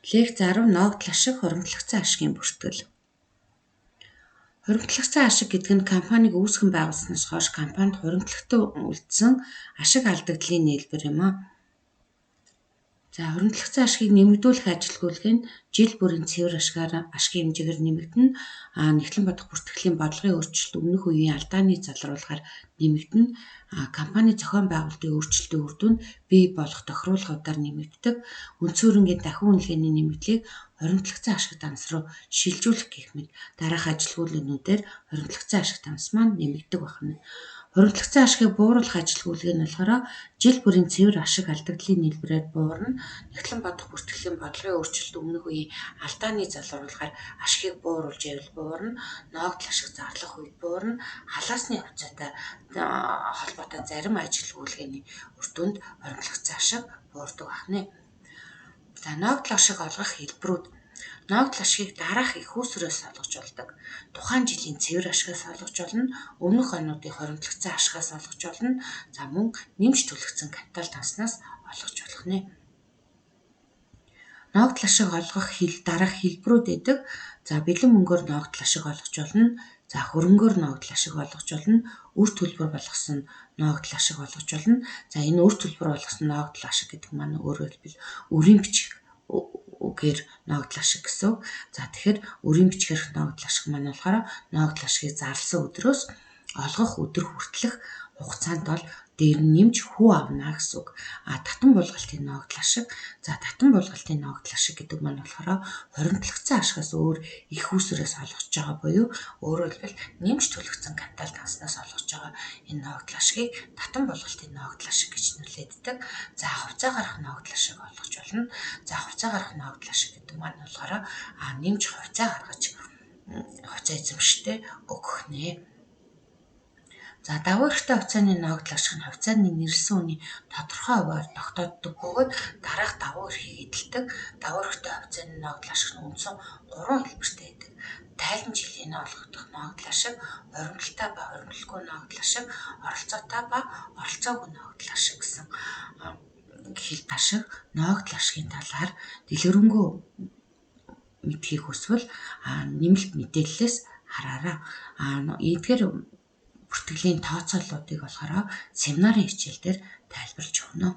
Лекц 10 ногдол ашиг хуримтлагдсан ашигын бүртгэл. Хуримтлагдсан ашиг гэдэг нь компаниг үүсгэн байгуулсанаас хойш компанид хуримтлагтай үлдсэн ашиг алдагдлын нийлбэр юм а. За, хуримтлагдсан ашигыг нэмэгдүүлэх ажилгүйлгээ нь жил бүрийн цэвэр ашигаараа ашигын хэмжээгээр нэмэгдэнэ. А нэгтлэн бодох бүртгэлийн бодлогын өөрчлөлт өмнөх үеийн алдааны залруулгаар нэмэгдэнэ. А компани зохион байгуулалтын өөрчлөлтийн үр дүнд бий болох тохируулгуудаар нэмэгддэг. Үндсэн хөрөнгийн дахин үнэлгээний нэмэгдлийг хуримтлагдсан ашиг данс руу шилжүүлэх гэх мэт дараах ажилгүйлгнүүдээр хуримтлагдсан ашиг данс маань нэмэгддэг байна. Хуримтлагдсан ашигыг бууруулах ажилгүйлгээ нь болохоор жил бүрийн цэвэр ашиг алдагдлын нийлбэрээр буурна. Нэгтлэн бодох бүртгэлийн бодлогын өөрчлөлт өмнөх үеийн алдааны залруулгаар ашигыг бууруулж байвал буурна. Ногдол ашиг зарлах үед буурна. Халаасны хувьцаатай холбоотой зарим ажилгүйлгээний үр дүнд хуримтлагдсан ашиг буурдаг байна. За, ногдол ашиг олгох хэлбэрүүд. Ногдол ашигыг дараах эх үүсвэрээс олгож болдог. Тухайн жилийн цэвэр ашигаас олгож болно. Өмнөх онуудын хуримтлагдсан ашигаас олгож болно. За, мөн нэмж төлөгдсөн капитал данснаас олгож болох нэ. Ногдол ашиг олгох дараах хэлбэрүүд байдаг. За, бэлэн мөнгөөр ногдол ашиг олгож болно. За, хөрөнгөөр ногдол ашиг олгож болно. Үр төлбөр болгосон ногдол ашиг олгож болно. За, энэ үр төлбөр болгосон ногдол ашиг гэдэг маань өөрөөр хэлбэл өрийн бичих үгээр ногдол ашиг гэсэн үг. За, тэгэхээр өрийн бичгээрх ногдол ашиг маань болохоор ногдол ашигыг зарласан өдрөөс олгох өдөр хүртэлх хугацаанд бол дээр нь нэмж хүү авна гэсэн үг. А татан буулгалтын ногдол ашиг. За, татан буулгалтын ногдол ашиг гэдэг маань болохоор хуримтлагдсан ашигаас өөр эх үүсвэрээс олгож байгаа буюу өөрөөр хэлбэл нэмж төлөгдсөн капитал данснаас олгож байгаа энэ ногдол ашигыг татан буулгалтын ногдол ашиг гэж нэрлэдэг. За, хувьцаа гарах ногдол ашиг олгож болно. За, хувьцаа гарах ногдол ашиг гэдэг маань болохоор нэмж хувьцаа гаргаж хувьцаа эзэмшигчдэд өгөх нэ. За, дагуу эрхтэй хувьцааны ногдол ашиг нь хувьцааны нэрлэсэн үнийн тодорхой хувиар тогтооддог бөгөөд дараах дагуу эрхийг эдэлдэг. Дагуу эрхтэй хувьцааны ногдол ашиг нь үндсэн 3 хэлбэртэй байдаг. Тайлан жилийн олгогдох ногдол ашиг, хуримтлалтай ба хуримтлалгүй ногдол ашиг, оролцоотой ба оролцоогүй ногдол ашиг гэсэн хэлбэр ашиг. Ногдол ашигын талаар дэлгэрэнгүй мэдхийг хүсвэл нэмэлт мэдээллээс хараарай. Эдгээр бүртгэлийн тооцооллуудыг болохоор семинарын хичээл дээр тайлбарлаж өгнө.